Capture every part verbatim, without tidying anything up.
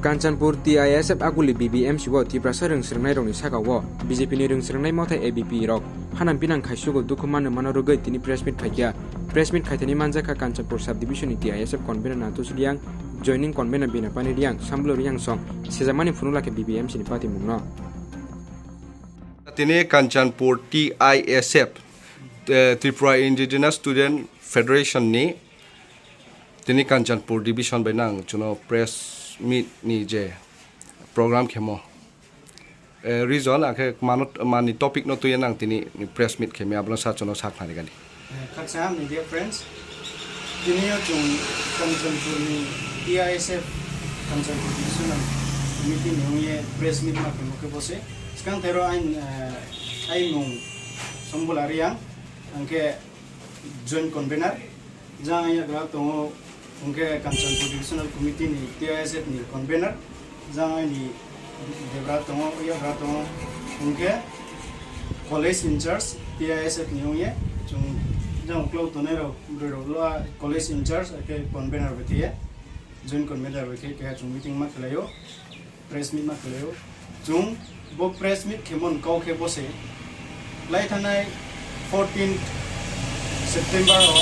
Kanchanpur T I S F Akuli B B M C o Tiprasa rwng swrwngnairokni saka o B J P ni rwng swrwngnai mothai A B P rok hanam pinang khai sugo dukhu mano mano rwgwi tini press meet khaikha. Press meet khaithani manjakha Kanchanpur Sub Division ni T I S F convener Natus Riang, joining convener Binapani Riang, Sambulo Riang song sejamani phunukla khe B B M C ni patimungno. Tini Kanchanpur T I S F, eh, Tripura Indigenous Student Federation ni tini Kanchanpur division bai nang chuno press meet ni je program khemo. Eh, reason akhe mano, mani topic no tuye nang tini press meet khemi abono sa chuno sak nari gani. Eh, khaksa media friends, tini o chung Kanchanpur ni T I S F Kanchanpur division meeting ni ungye press meet ma khemo khe bose. Skang tero ain, eh, aimung Sombula Riang, angkhe joint convener, jang yagra tongo, hwnkhe Kanchanpur Divisional Committee ni T I S F ni convener, jang aini debra tongo, yagra tongo, hwnkhe college in charge T I S F ni wngye, chung jang uklok tonai rok, bwrwi rok lo a college in charge, ake convener bai khe, joint convener bai khe, keha chung meeting ma khlai o. Press meet ma khlaio. Chwng bo press meet khemon kau khe bose lai thanai fourteen September o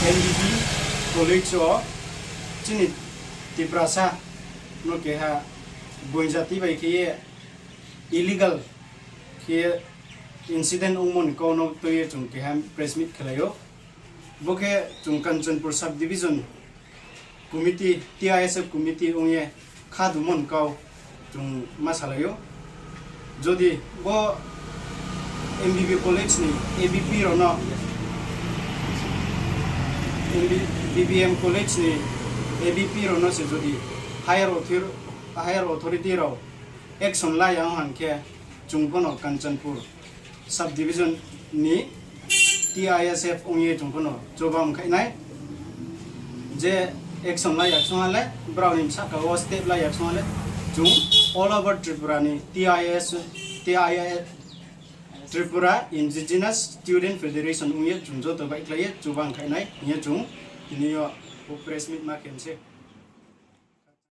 N D B college o chini Tiprasa no keha boinjati bai khe illegal khe incident wngmoni kau no twiwi chwng keha press meet khlaio. Bo khe chwng Kanchanpur Sub Division Committee, T I S F Committee wngye kha dumon kau chwng ma salaio. Jodi bo M B B College ni A B P rono, M B B, B B M College ni A B P rono se jodi higher author-, higher authority rok action laya wng khe chwng bono Kanchanpur Sub Division ni T I S F wngye chwng phano chobam khainai. Je action laiyak songale, brao ni saka o step laiyak songale, chwng all over Tripura ni T I S, T I S, Tripura Indigenous Student Federation wngye chwng joto bai khlaiye chobam khainai, hiye chwng tini o press meet ma khense.